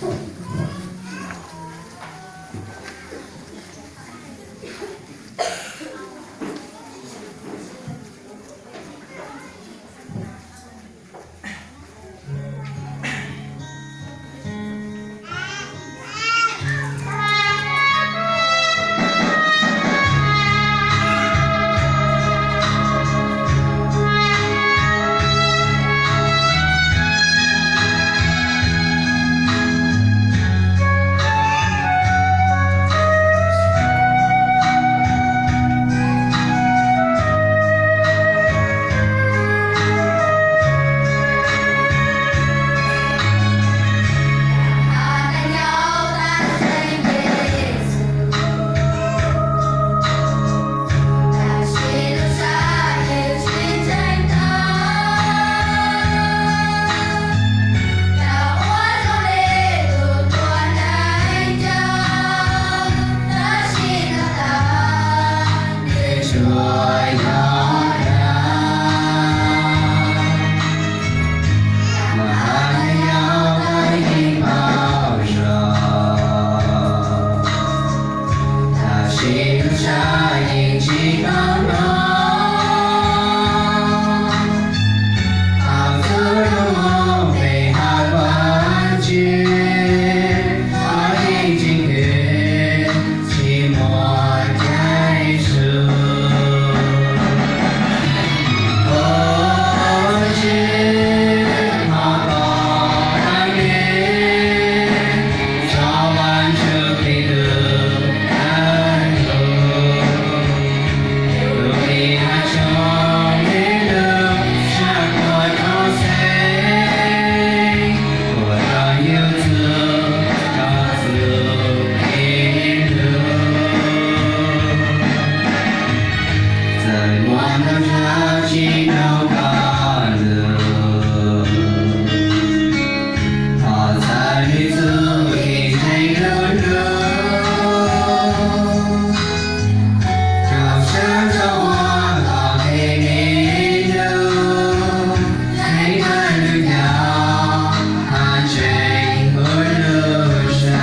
Tab sis lub sab yeej tsis tau hnov. Thaum txug lub moos peb hab Vajtswv, koj yeej tsis khwv, tsis muaj caij txug. Ua tsi thov koj tag kis txog Vajtswv Khetos dawb huv, tus uas has tshoob le lub sab puag tod xeeb, ua rau yus txhua tus txoj kev hlub. Txawm muaj ntau zaus tsis hnov koj lus, thov txhawb nws txuj kev ntseeg lub ntuj. Rau sab rau ua tom ntej me ntuj, tseeb kawg lub nco, hab tseeb huv lub sab.